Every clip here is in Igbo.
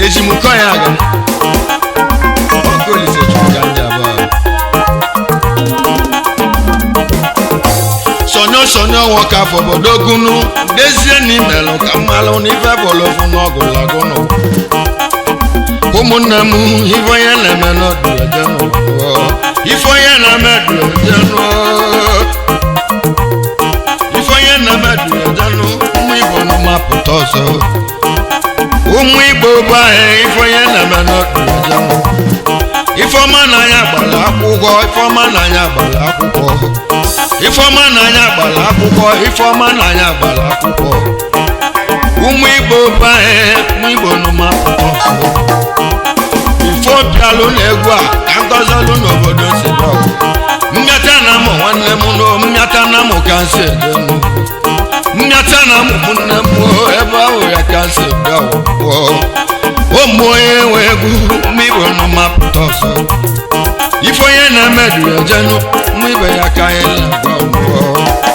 Ejimukọ ya aga ọkụ Olise Chukwu ka ndị abụọ sonye sonye nwoke afọ obodo gunu dezie n'imelụ ka mmalụ n'ife bụlụfụ n'ọgụ lagụnụ ụmụnne m ife onye na-eme n'ọdụ ejenụ, ife onye na-eme dị ejenụ, ife onye na-eme dị ejenụ. Ụmụ Igbo nụ mapụta ọzọ, ụmụ Igbo bụ anyị. Ife onye na-eme n'ọdụ ejenụ, ifeọma n'anya gbara akwụkwọ, ifeọma n'anya gbara akwụkwọ, ifeọma n'anya gbara akwụkwọ, ifeọma n'anya gbara akwụkwọ. Ụmụ Igbo bụ anyị, ụmụ Igbo nụ mapụta ọzọ. Ifo bịalụ na egwu a ka ngọzọlụ n'obodo si dị ọgụ mmịata na mụ nwanne m no mmịata na mụ ka nsi ejenụ mmịata na mụ nne m ebe ahụ ya ka nsi bịa ọgwụ ụmụ onye nwe egwu. Ụmụ Igbo nụ mapụta ọzọ, ife onye na-eme dị ejenụ, ụmụ ibe ya ka anyị na-agwa ọgwụ.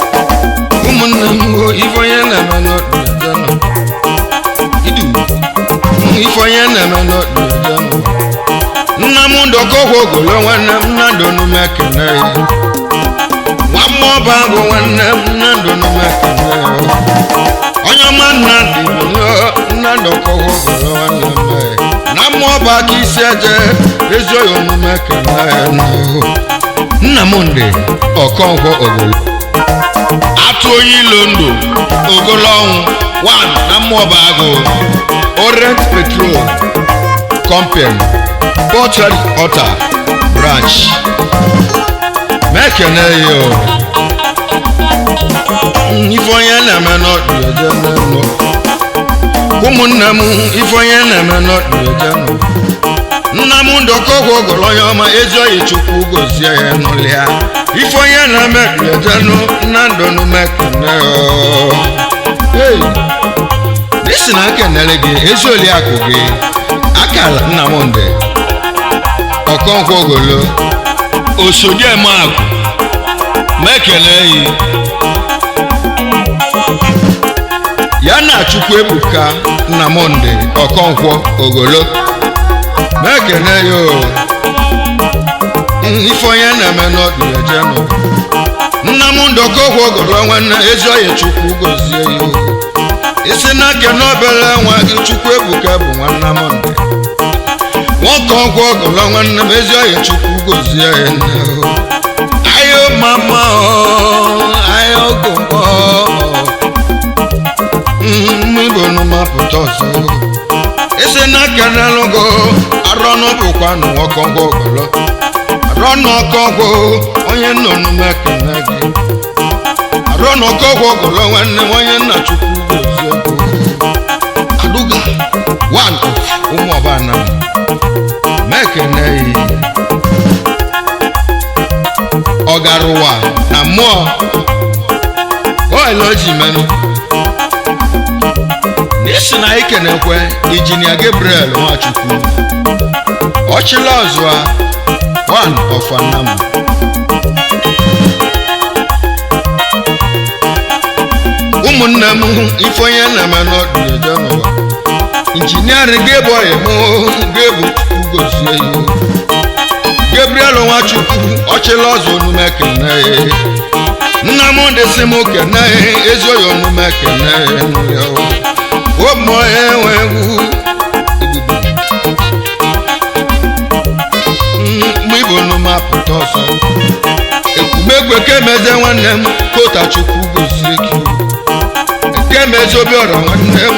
Ụmụnne m, ife onye na-eme n'ọdụ ejenụ idu, ife onye na-eme n'ọdụ ejenụ. Nna m ndọkọgwụ ogolo nwanne m nnadụ numekene ya, nwa mmụọ bụ agụ nwanne m nnadụ numekene ya, onye ọma nnadị nnadụ ọkọgwụ ogolo nwanne m na mmụọ bụ aka isi eje ezi oyi omume kene ya. Nna m ndị Ọkọnkwọ ogolo atụ onye ilo ndụ ogolo ọnwụ 1 na mmụọ bụ agụ. Orient Petrol Company Port Harcourt branch mekene ya o. Ife onye na-eme n'ọdụ eje n'ụlọ, ụmụnne m, ife onye na-eme n'ọdụ eje n'ụlọ. Nna m ndọkọgwụ ogolo onye ọma ezi oyi Chukwu gozie ya n'ụlọ ya. Ife onye na-eme eje nụ nnadụ mekene ya. Hey, n'isi na nkenere gị ezi oliakụ gị akala Nnamdị Ọkọnkwọ ogolo Osodieme akụ mekele yi ya na Chukwu Ebuka Nnamdị Ọkọnkwọ ogolo mekene ya o. Ife onye na-eme n'ọdụ eje nụ. Nna m ndọkọgwụ ogolo nwanne ezi oyi Chukwu gozie ya o. Isi na kene obere nwa gị Chukwu Ebuka bụ nwanne m ndị nwoke ọgwụ ogolo nwanne m ezi oyi Chukwu gozie ya nne o. Ayo mama o, ayo gogo ụmụ Igbo nụ mapụta ọzọ. Isi na kenelụgo arọnụ bụkwa nụ nwoke ọgwụ ogolo arọnụ ọkọgwụ onye nnụnụ mekene gị arọnụ ọkọgwụ ogolo nwanne m onye nna Chukwu gozie gị. Aduga one of ụmụ ọbana mekene yi ọgarụwa na mmụọ oil o ji menụ n'isi na ikenekwe injinia Gabriel Nwachukwu ọchịla ọzụa one of Anam. Ụmụnne m, ife onye na-eme n'ọdụ eje n'ụwa. Injinia Gabriel mụ Gebu Chukwu gozie ya. Gabriel Nwachukwu ọchịla ọzọ onume kene ya. Nna m dị sị m kene ya, ezi oyi onume kene ya. Ụmụ enwe egwu mgbe Igbo nụ mapụta ọzọ ekwumekwe kemeze nwanne m kota Chukwu gozie gị ekemeze Obiọra nwanne m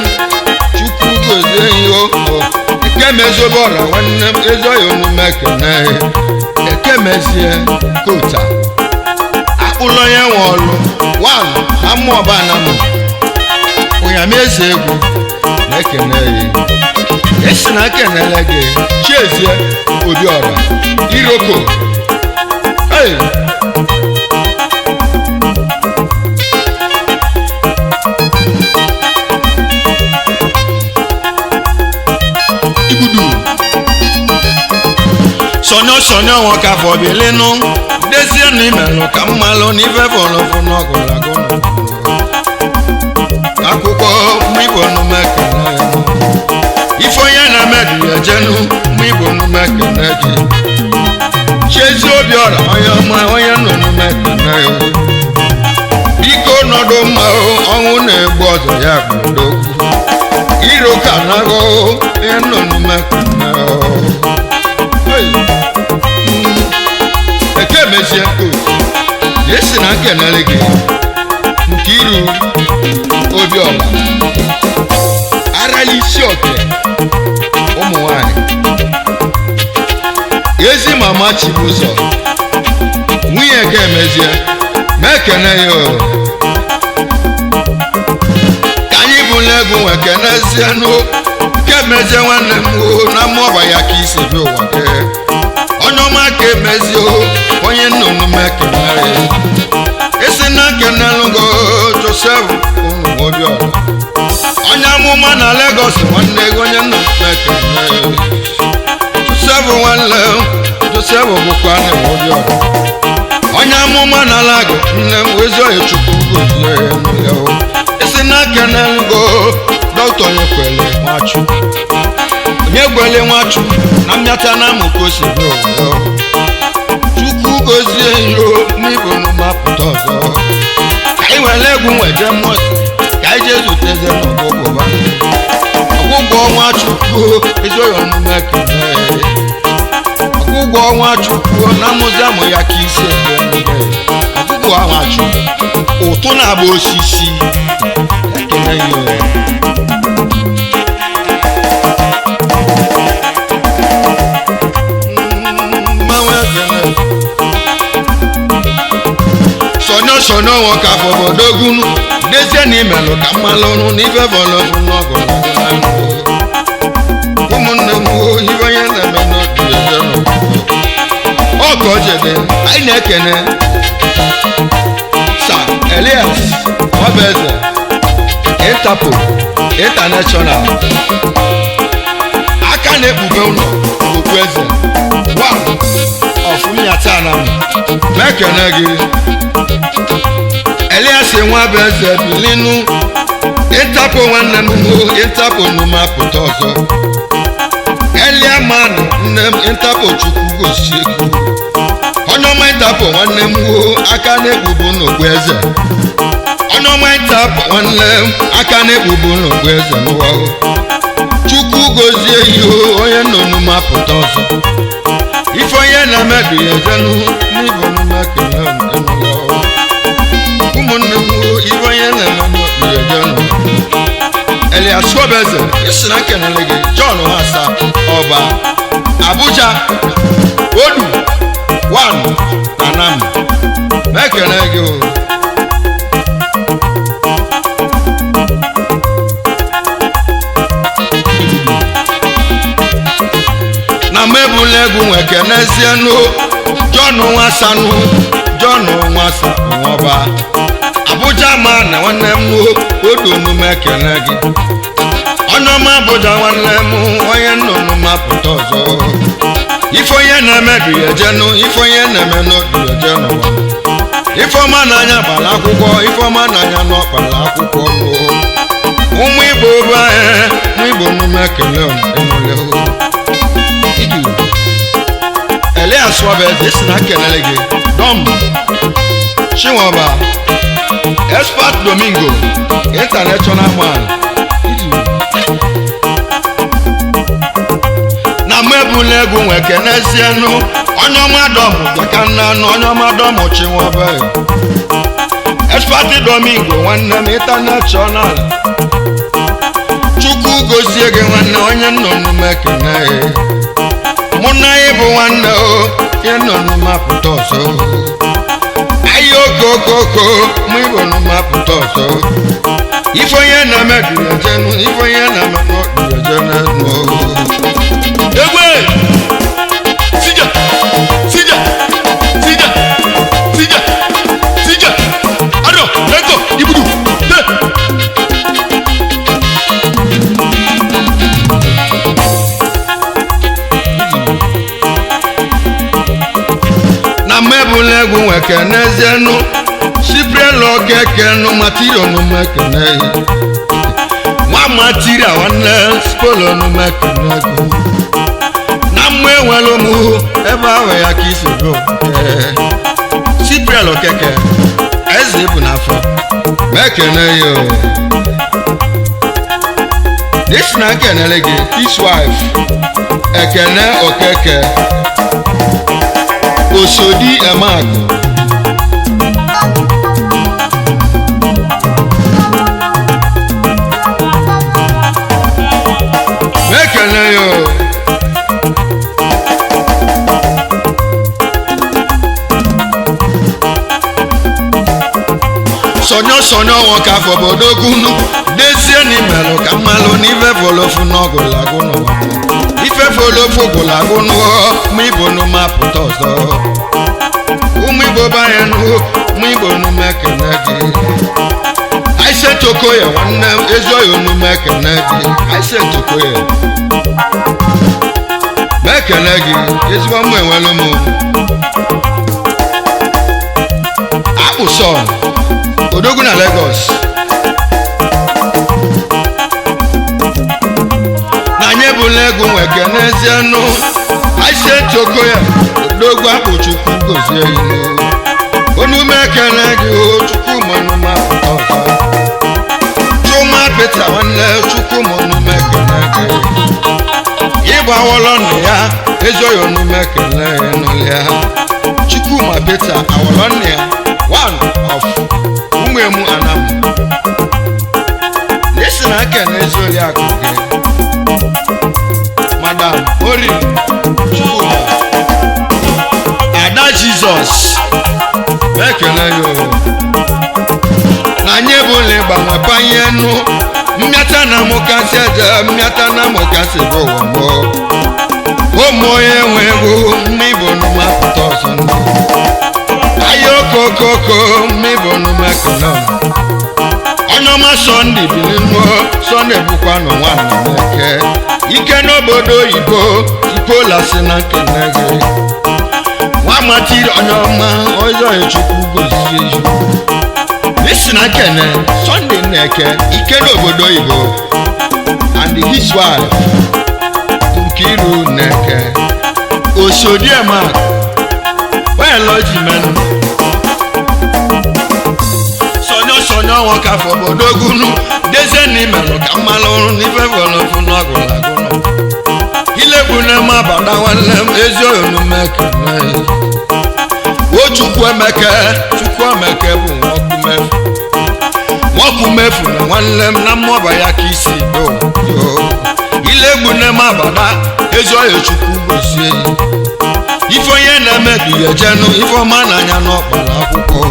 Chukwu gozie ya o. Ekemeze Obiọra nwanne m ezi oyi omume kene. Emezie Kota akpụlọ onye nwe ọlụ wan na mmụọba anamụ ụnyameze egwu na-ekene ya esi na ekenele gị Chiezie Obiora Iroko. Hey! Igbudu Sọnyọ sọnyọ wọn ka fọbilinu dezie na imelụ ka mmalụ n'ife fọlọfọ n'ọgụlagụ akwụkwọ mmigbo numekene ife onye na-emedu ya jenu mmigbo numekene gị Chiezi Obiora onye ọma onye nọ numekene ya biko nọdụ mma ọnwụ na-egbu ọzọ ya bụ odogwu Iroko anaghọ onye nọ numekene. Hey! Ekemezie Kota na-esi na nkenele gị Nkiru Obiora arala isi oke ụmụ nwanyị ezi mama Chibụzọ nwunye Ekemezie ma ekene ya o. Ka anyị bụla egwu nwe kenezienụ Kemezie nwanne m o na mmụọba ya ka isi bi ụwa gị onye ọma ka emezie o onye nnụnụ mekenere isi na kenelụgo Joseph unu Obiora onye amụma na Lagos nwanne gị onye nnụnụ mekenere Joseph nwanne Joseph bụkwa nne m Obiora onye amụma na Lagos nne m ezi oyi Chukwu gozie ya o isi na kenelụgo dọkịta onye kwele Nwachukwu onye gwele Nwachukwu na mmịata na amụ ka o si bịa ụwa Chukwu gozie iro n'igbo n'ụmapụta ọzọ ka anyị were egwu nweje mmụọ ka anyị jee zuteze n'ọgwụgwọ ọgwụgwọ Nwachukwu ezi oyi ọmụme kene ọgwụgwọ Nwachukwu na amụzi amụ ya ka isi ebe ọgwụgwọ Nwachukwu ụtụ na-agba osisi ekele ya o. Mmanwụ ekele. Sọnyọ sọnyọ wọn ka fọbọdogunu dezie na imelụ ka mmalụ n'ife fọlọfụ n'ọgụ ụmụnne m o ife onye na-eme n'obi eze ọka ojede anyị na-ekene Sir Elias Nwabeze Interpol International aka na-ekpube ụlọ okpueze one of Nyatanam mekene gị Elias Nwabeze bilinu Interpol nwanne m o Interpol numapụta ọzọ Eliaman nne m Interpol Chukwu gosi ego onye ọma Interpol nwanne m o aka na-ekpubu n'okpueze onye ọma Interpol nwanne m aka na-ekpubu n'okpueze n'ụwa o. Chukwu gozie ihe onye nnụnụ mapụta ọzọ ife onye na-emebi ya ejenu n'ịbụ ekele ụmụnne m ife onye na-eme n'okpuru ejenu Elias Nwabeze isi na nkenele gị John Nwasa Ọba Abuja Odu 1 Anam mekele gị o. Na mebula egwu nwe kenezienụ John Nwasanụ John Nwasa Nwọba Abuja ma na nwanne m odu omume ekele gị onye ọma Abuja nwanne m onye nnụnụ mapụta ọzọ ife onye na-emebi ejenu ife onye na-eme n'obi eje n'ụwa ife ọma n'anya gbara akwụkwọ ife ọma n'anya n'ọkpara akwụkwọ ụmụ Igbo bụ anyị ụmụ Igbo omume ekele enwere Elias Nwabeze isi na nkelele gị Dom Chinwaba Expert Domingo International man na mụ ebula egwu nwe kenezienụ onye ọma dọm bịaka nnanụ onye ọma dọm Chinwaba Expert Domingo nwanne m international Chukwu gozie gị nwanne onye nnụnụ m ekene. Mụ na anyị bụ nwanne o ya nọ n'ụmapụta ọzọ. Ahịa okokoko mụ Igbo n'ụmapụta ọzọ. Ife onye na-eme duru ejenu, ife onye na-eme duru ejenu. Egwe! Sija! Sija! Sija! Sija! Sija! Ado! Eko! Ibudu! Te! Na mmebula egwu nweke n'ezienụ siprielu okeke nụ matirio numekene nwa matiria nwanne spolo numekene ego na mmụ enwere ụmụ ebe ahụ ya ka isi bụ siprielu okeke eze bụ n'afọ mekene ya o. N'isi na nkenele gị his wife Ekene Okeke Osodi Emakụ. Mekene ya o. Sọnyọ sọnyọ wọn ka fọbọdogunu dezie n'imelụ ka mmalụ n'ife folofu n'ọgụlagụ n'ụwa ife folofu gwụlagụ n'ụọ mụ Igbo n'ụmapụta ọzọ. Ụmụ Igbo banye nụ mụ Igbo n'umekene gị. Aisetokoye nwanne m ezi oyi n'umekene gị. Aisetokoye mekene gị ezigbo mụ enwelu m. Akpụsọ Odogwu na Lagos. Na anyị ebula egwu nweke n'ezie nụ Aisetokoye Odogwu akpụ Chukwu gozie ilu onume ekele gị o Chukwu mọnụma pụta ọzọ. Chuma Pita nwanne Chukwu mọnụma ekele gị. Ịgbawọlọ nna ya ezi oyi onume ekele nụlị ya. Chukwuma Pita awọlọ nna ya one of ụmụemu anam. N'isi na aka na ezi oyi akụ gị Madam Ori Chukwuma Ada Jizọs ekele ya o. Na anyị ebula ịgbanwe panye nụ mmịata na mụkasị eje mmịata na mụkasị bụ ụwa mbụ ụmụ onye nwe ego mma Igbo n'ụmapụta ọzọ ndụ ahịa okokoko mma Igbo n'ụmekene ọnyọma Sọnde bili nụọ Sọnde bụkwa nụ nwanne m eke ike n'obodo oyibo ipola si na nkene gị nwa matiri onye ọma ọzọ Chukwu gozie ju isi na nkene Sọnde na-eke ike n'obodo oyibo and his wife Nkiru na-eke Osodiema onye menu sọnyọ sọnyọ wọn ka fọbọdogunu dezie n'imelụ ka mmalụ n'ife fọlọfụ n'ọgụlagụnụ ilegbu na mabada nwanne m ezi onume kene o Chukwu Emeke Chukwu Emeke bụ nwakumefu nwakumefu na nwanne m na mmụọba ya ka isi bụ ilegbu na mabada ezi oyo Chukwu gozie ife onye na-emebi ejenu ife ọma n'anya n'ọkpara akwụkwọ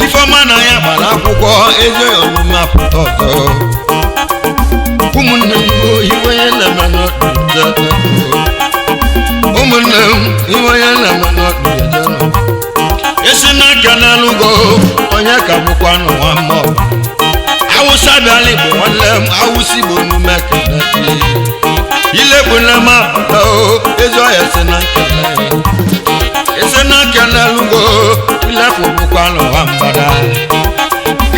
ife ọma n'anya gbara akwụkwọ ezi omume apụta ọzọ. Ụmụnne m ife onye na-eme n'ọdụ ụmụnne m ife onye na-eme n'ọdụ ejenụ esi n'aka n'alụgo onye ka bụkwa n'ụwa mmụọ Awụsa bịala Igbo nwanne m Awụsa Igbo n'ume kele gị ilegbu na m abata o ezi ọhịa si na nkele esi na nkele alụgo ilefu bụkwa n'ụwa mgbada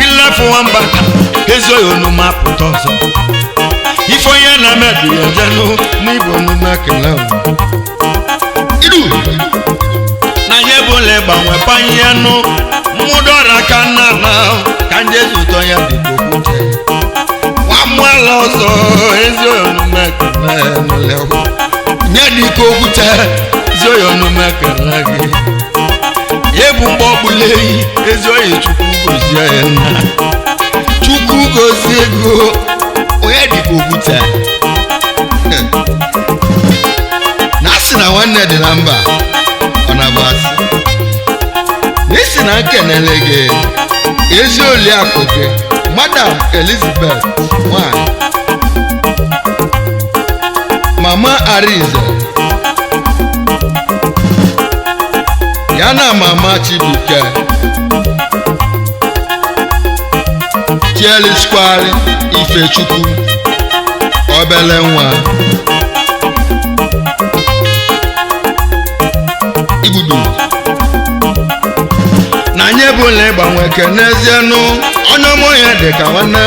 ilefu nwa mgbada ezi ọhịa onume apụta ọzọ ife onye na-emebi ya jenu n'Igbo onume kele idu na nye bụla ịgbanwe panye nụ mmụdọra ka nna na ka njezu ụtọ ya dị ka okwute nwa ọzọ ezi omume kele nye dịka okwute ezi omume kele gị ebu mgbe ọbụla eyi ezi oyi Chukwu gozie ya nna Chukwu gozie ego onye dịka okwute na asị na nwanne dị na mba ọ na-abụ asị n'isi na nkenele gị ezi oliakụ gị Madam Elizabeth nwanyị Mama Arinze ya na Mama Chibuike Chieliskwari Ifechukwu obele nwa Igbudu na anyị bụla ịgbanwe kenezienụ onye ọma onye dị ka nwanne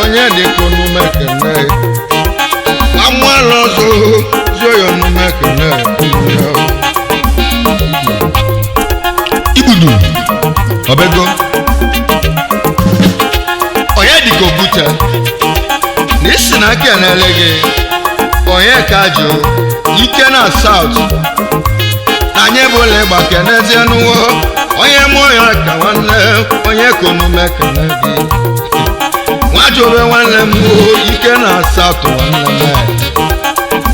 onye dị ka onume kene amụala ọzọ zuo ya onume kene Igbudu obego onye dị ka okwute na isi na kenele gị onye ka jụ ike na South na anyị bụla ịgba kenezienụ onye mụọ ya ka nwanne onye konume kene gị nwajobe nwanne m ike na asatọ nwanne m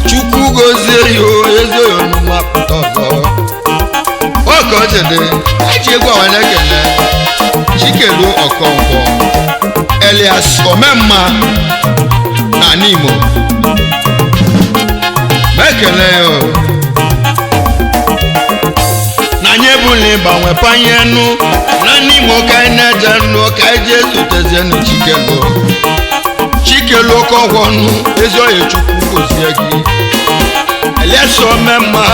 Chukwu gozie ya ezi onume apụta ọzọ oke eji egwu awa na-ekele Chikelu Okonkwo Elias Omemma na Nimo mekele ya na anyị ebula ịgbanwe panye nụ na n'Imo ka anyị na-eje nụ ka anyị jee zutezienụ Chikelu Chikelu Okonkwo nụ ezi oyi Chukwu gozie gị Elias Omemma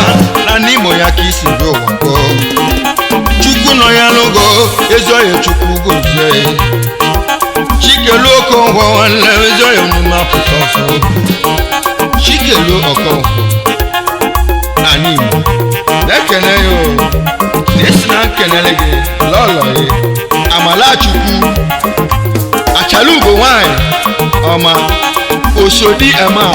na n'Imo ya ka isi bịa ụwa kọọ Chukwu nọ ya n'ogo ezi oyi Chukwu gozie Chikelu Okonkwo nwanne ezi oyi omume apụta ọsọ Chikelu Okonkwo na n'Imo na-ekene ya o na-esi na nkenele gị lọlọ ya Amalachukwu Achalugo nwanyị ọma Osodi ema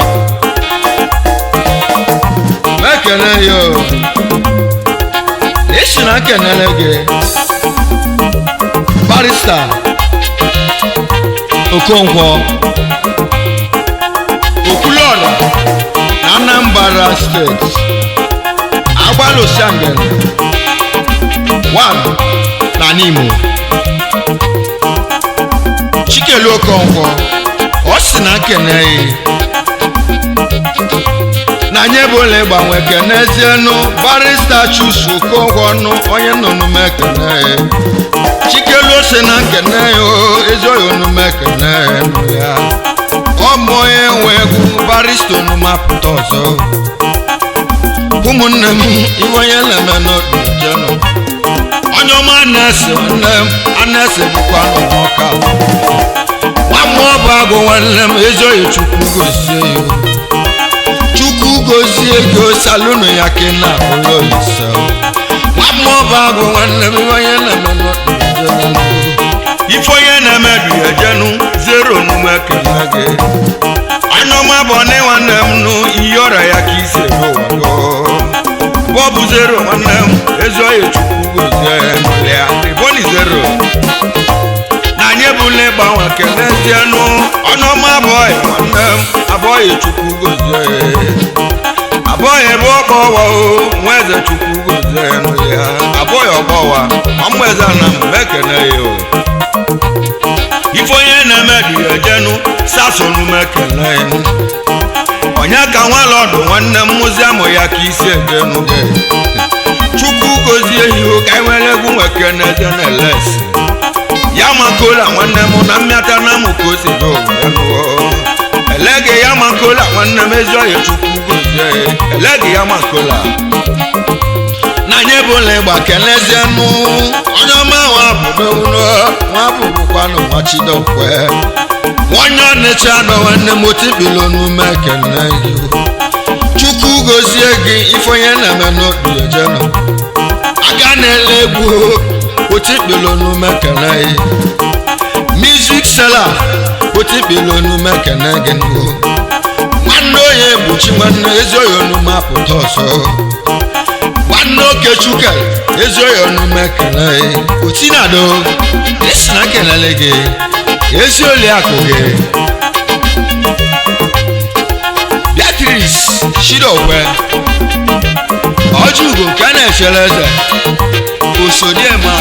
na-ekene ya o na-esi na nkenele gị Barrister Okonkwo Okwuluọra na Anambra Steeti Agbalụsiangele 1 na Nimo Chikelu Okonkwo ọ sị na nkene na anyị ebula ịgbanwe kenezienụ Barrister Chuks Okonkwo nụ onye nnụnụ ekene Chikelu ose na nkene ezi oyi onume ekene ya ọ bụ onye nwe egwu Barrister onume apụta ọzọ ụmụnne m iwe onye na-eme n'obi jenụ onye ọma na-ese nwanne m ana-ese bụkwa n'ọka nwa mmụọ bụ agụ nwanne m ezi oyi Chukwu gozie ya Chukwu gozie gị salụnụ ya ka ị na-abụrụ olise nwa mmụọ bụ agụ nwanne m iwe onye na-eme n'obi jenụ ife onye na-eme du ya jenụ zero omume kele gị onye ọma bụ ọnị nwanne m nụ iyi ọrịa ya ka isi ebe ụwa gọọ bọbụ zero nwanne m ezi oyi Chukwu gozie ya riboni zero na anyị ebula ịgbanwe kenezienụ onye ọma abụọghị nwanne m abụọghị Chukwu gozie abụọghị ebe ọgbọwa o nwa eze Chukwu gozie ya abụọghị ọgbọwa ọmụ eze na m ekene ya o ife onye na-eme dị ya jenu sasonume kene onye ka nwalọdụ nwanne m mụzi amụ ya ka isi ejenu gị Chukwu gozie ihu ka anyị nwere egwu nweke na-eje na-elesi ya makola nwanne m na mmịata na mụ ka o si dị ụwa ya nụọ elege ya makola nwanne m ezi oyi Chukwu gozie elege ya makola na anyị ebula ịgba kenezienụ onye ọma nwa abụdowuno nwa abụbụkwanụ nwa Chidokwe onye ọnịcha nọ nwanne m otibilo n'ume ekene gị Chukwu gozie gị ife onye na-eme n'obi ejenụ aka na-ele egwu otibilo n'ume ekene gị music seller otibilo n'ume ekene gị nwanne onye bụ chi nwanne ezi oyi onume apụta ọzọ nwanne Okechukwu ezi oyi onume ekene otinado esi na kelele gị ezi oliakụ gị Beatrice Chidokwe Ọjị ugo nke a na-echere eze osodiema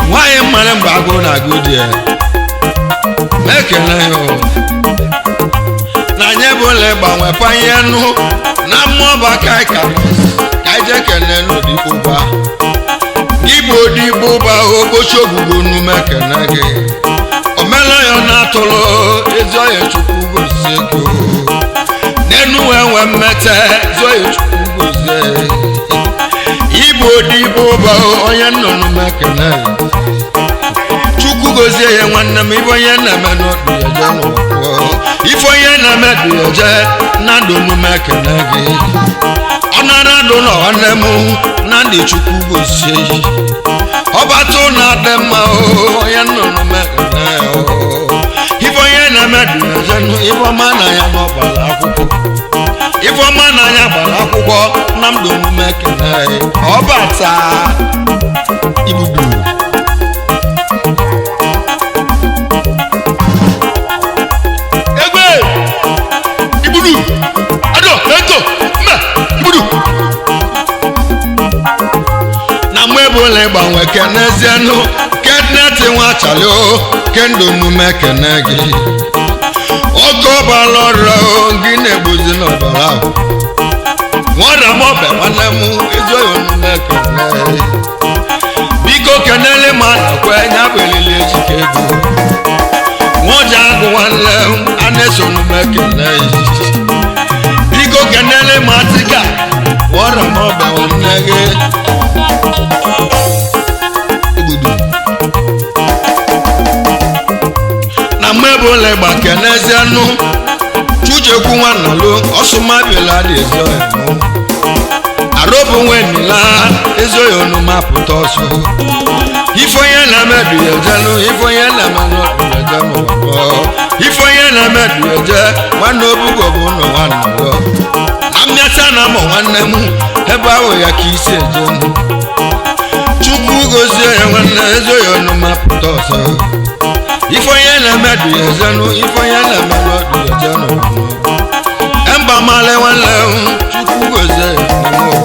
nwaanyị mara mgbe agụụ na-agụ di ya na-ekele ya o. Na anyị ebula ịgbanwe panye nụ na mmụọ bụ aka anyị ka ka anyị jee kene n'odigbo ba igbo odigbo ba okpochi ogbugbo nume kene gị omela ya na-atụrụ ezi ọya chukwu gozie gị o. N'enu wee nwee mmete ezi ọya chukwu gozie igbo odigbo ba onye nnụnụ mekene chukwu gozie ya nwanne m ife onye na-eme n'ọdụ ya je n'ụwa ife onye na-eme dị ya je na ndụ nume kene gị ọ nara ndụ na nwanne m na ndị chukwu gozie ya ọbata ụlọ adị mma o onye nnụnụ mekene o ife onye na-eme dị ya je nụ ife ọma na ya n'ọgbara akwụkwọ ife ọma na ya gbara akwụkwọ na ndụ nume kene ọbata ibudu egbe ibudu ado eto mba ibudu na mgbe ebula ịgbanwe kenezienụ keneti nwa chali o kendo nume kene gị ọkọ ọbara ọrụ gị na-egbuzi n'ọbara ahụ nwada mọbe nwanne m ezi oyi onume kene biko kenele ma nakwe nya bụ elili ejike ego nwaọja agụ nwanne m a na-eso onume kene biko kenele ma tika nwada mọbe nwanne gị Igbudu. Na mgbe ebula ịgba kenezienụ chujekwu nwannalu ọsụmabila dị ezi oyi mụ arụbụ nwenila ezi oyi onu mapụta ọsọ ife onye na-eme dị ya ejenụ ife onye na-eme n'ọdụ ya eje n'ụwa ife onye na-eme dị ya eje nwanne obugo bụ ụlọ nwanne ya na mmịata na mụ nwanne m ebe ahụ ya ka isi eje mụ chukwu gozie ya nwanne ezi oyi onu mapụta ọsọ ife onye na-eme dị ya ejenụ ife onye na-eme n'ọdụ ya eje n'ụwa mba male nwanne m chukwu gozie ya n'ụwa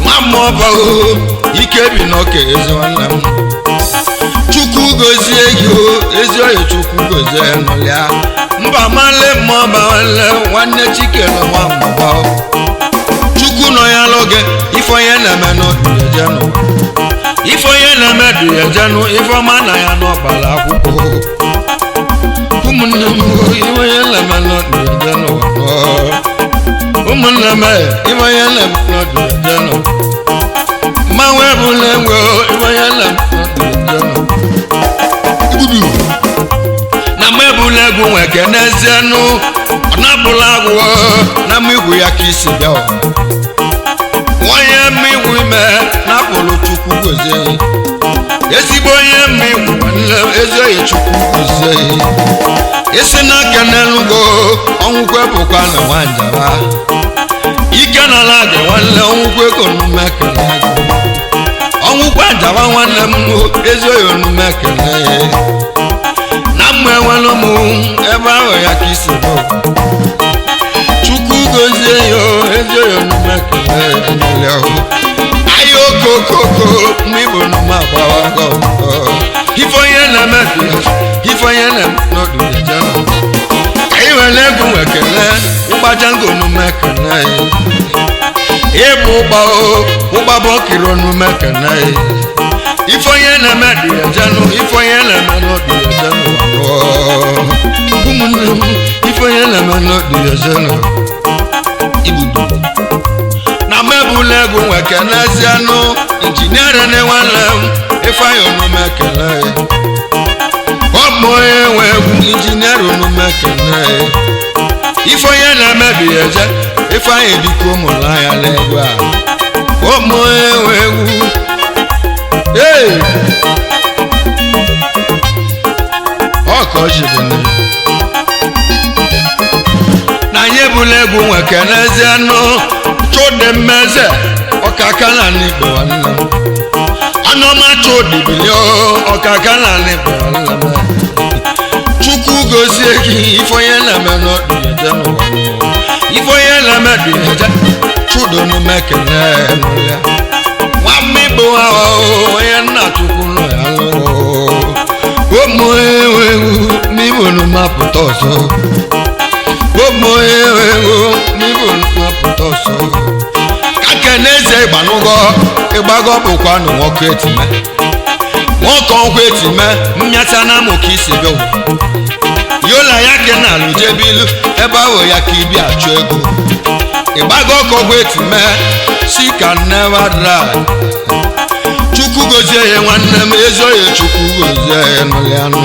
nwa mmụọ bago ike bi n'ọka ezi nwanne m chukwu gozie gị o ezi oyi chukwu gozie ya nọlịa mba male mmụọ ba nwanne nwanne chikere nwa mmụọ chukwu nọ ya lụ gị ife onye na-eme n'ọdụ ya ejenụ ife onye na-eme dị ya ejenụ ife ọma na ya n'ọbara akwụkwọ ụmụnne m ife onye na-eme n'ọdụ ya ejenụ ụmụnne m ife onye na-eme n'ọdụ ya ejenụ mmanwụ ebula enwe ife onye na-eme n'ọdụ ya ejenụ Igbudu. Na mgbe ebula egwu nwe kenezienụ ọ na-abụla agwụ na mma igwu ya ka isi bịa ụwa onye mma igwu ime na-apụrụ chukwu gozie ezigbo onye mma igwu nwanne ezi oyi chukwu gozie isi n'aka n'elugo ọnwụkwe bụkwa na nwanjaba ike nala gị nwanne ọnwụkwe ka onume kene gị ọnwụkwe njaba nwanne m ezi oyi onume kene na mma enwere m ebe ahụ ya ka isi bụ chukwu gozie ya o, ezi oyi onume kene ya ahịa okokoko mgbe igbo nume agbawago ife onye na-eme ife onye na-eme n'ọdụ ya jenụ ka ị were egwu nwe kele ụgbajango onume kene ịbụ ụgba o ụgba bụ okiri onume kene ife onye na-eme dị ya jenụ ife onye na-eme n'ọdụ ya jenụ ụmụnne m ife onye na-eme n'ọdụ ya jenụ Igbudu. Na mebula egwu nwe kenezienụ injinia na nwanne m ifeanyị onume kele ọ bụ onye nwe egwu injinia onume kele ife onye na-emebi ya eje ifeanyị biko mụrụ anya n'egwu a ọ bụ onye nwe egwu ee ọ ka ọ jiri nne na anyị ebula egwu nwe kenezienụ chụdị mmeze ọkaka na n'igbo nwanne m anụọma chụdị bilie ọkaka na n'igbo nwanne m chukwu gozie gị ife onye na-eme n'ọdụ ya je n'ụwa Ife onye na-eme dị eje chudonu mekene ya. Nwa igbo ahụ onye nna chukwu nọ ya lụrụ ụmụ ewu n'ibonu mapụta ọzọ. Ụmụ ewu n'ibonu mapụta ọzọ. Ka keneze ịgbanụgọ ịgbago bụkwa nụ nwoke etime. Nwoke ọkwa etime mmịata na amụ ka isi bịa ụwa. Yola ya ke na alụjebilu ebe ahụ ya ka ibi achụ ego. Ịgbago ọkọgwa etime si ka never dry. Chukwu gozie ya nwanne m ezi oyi Chukwu gozie ya nụlị anụ.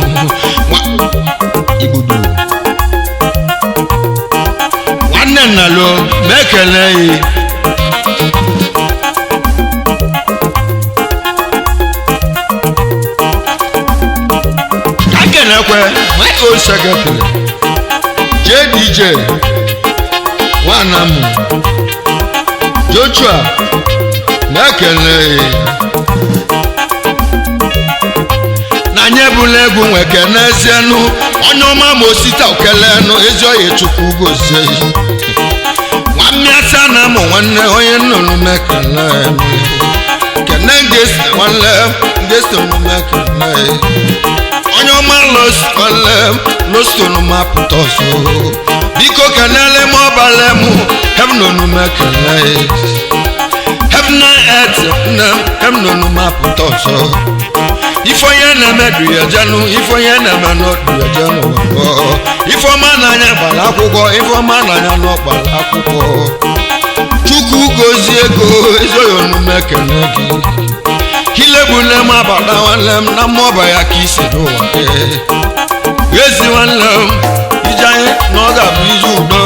Igbudu. Nwanne nna lo ma ekele ya. Ka kenekwe my old secretary JDJ Nwanamu Joshua na-ekele na anyị ebula egwu nweke n'ezienụ onye ọma ma osita okelenu ezi oyi Chukwu gozie nwa mmịasa na amụ nwanne onye nnụnụ mekele kene ngesi nwanne ngesi mekele onye ọma nwanne losonu mapụta ọzọ biko kenele m ọbala m hemnonu mekele heaven and earth nne hemnonu mapụta ọzọ. Ife onye na-eme du ya jenu ife onye na-eme n'ọdụ ya jenu ife ọma n'anya gbara akwụkwọ ife ọma n'anya n'ọgbara akwụkwọ. Chukwu gozie ego ezoghị onume ekene gị. Hilebule m abata nwanne m na mmụọba ya ka isi n'ụwa gị. Ezi nwanne m ije anyị na ọ ga-abụ ije udo.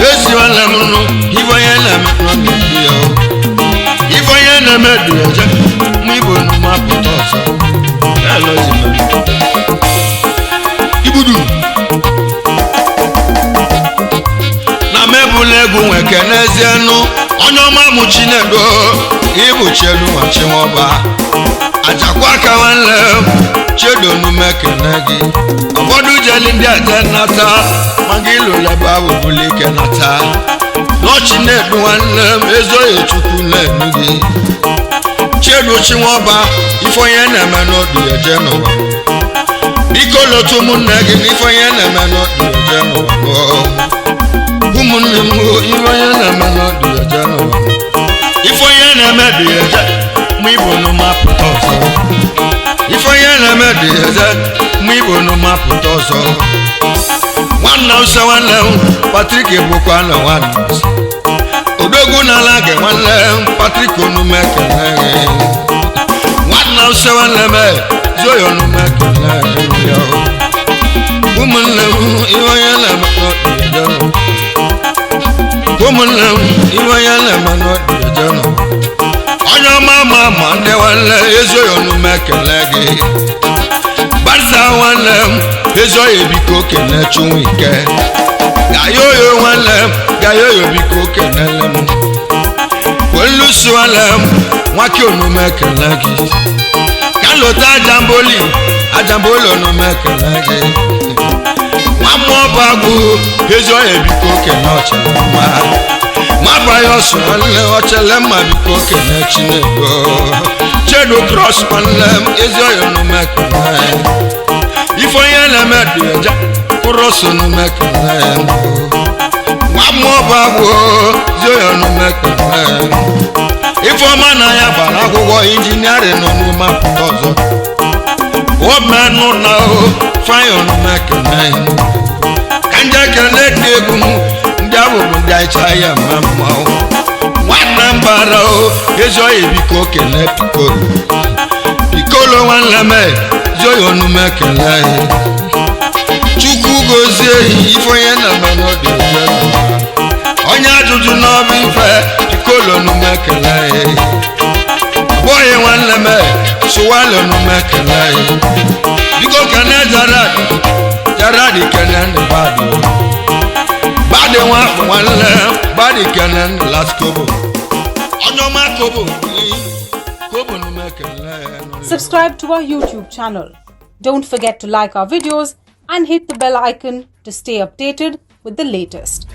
Ezi nwanne m nụ ife onye na-eme n'ọdụ ya. Ife onye na-eme du ya je mụ ibo nu mapụta ọzọ. Igbudu na mebula egwu nweke n'ezienụ onye ọma mụ Chinedu ịbụ chelu nwa chinwọba ajakwa aka nwanne chedonu mekene gị. Ụfọdụ jeli ndị aje nata ma gị lụrụ ebe ahụ bụla ike nata n'ọchinedu nwanne m ezoghị Chukwu na-enu gị. Chedu chinwọba ife onye na-eme n'ọdụ ya jee n'ụwa. Biko lotu ụmụnne gị n'ife onye na-eme n'ọdụ ya jee n'ụwa. Ụmụnne m ife onye na-eme n'ọdụ ya jee n'ụwa. Ife onye na-eme dị ya je mụ ibo nu mapụta ọzọ. Ife onye na-eme dị ya je mụ ibo nu mapụta ọzọ. Nwanne m sọ nwanne m Patrick bụkwa na nwanne m. Odogwu n'ala gị nwanne m Patrick onume ekele gị. Nwanne m sọ nwanne m zoyo onume ekele gị. Ụmụnne m ife onye na-eme n'ọdụ ya je n'ụwa. Ụmụnne m ife onye na-eme n'ọdụ ya je n'ụwa. Onye ọma ma ma ndị nwanne ezoghị onume ekele gị. Gbaza nwanne m ezoghị biko kene Chinwike. Gayoyo nwanne m gayoyo biko kenele m. Welusi nwanne m nwake onume ekele gị. Ka ajamboli ajamboli onume ekele gị. Nwa mmụọ bụ agụ ezoghị biko kene ọchịrị mma. Nwaba ya ọsọ nwanne ọchịrị mma biko kene Chinedu. Chedu cross nwanne m ezoghị onume ekele. Ife onye na-eme dị eje kwụrụ onume ekele. Nwa mmụọ bụ agụ ezoghị onume ekele. Ife ọma na ya gbara akwụkwọ injiniarịn n'onume apụta ọzọ. Omenụ na fanyị onume ekele. Ka nje ekele dị egwu m ndị ahụ bụ ndị aicha ya mma mmanwụ. Nwanne m bara ezoghị biko kene pikolo. Pikolo nwanne m ezoghị onume ekele. Chukwu gozie ife onye na-eme n'ọdụ eje n'ụwa. Onye ajụjụ n'ọbụ ife pikolo onume ekele. Abụghị nwanne m sụwalị onume ekele. Biko kene Jarad Jarad kene ndị badi. Badi nwa nwanne badi kene ndị last kobo. Onye ọma kobo kobo onume ekele. Subscribe to our YouTube channel. Don't forget to like our videos and hit the bell icon to stay updated with the latest.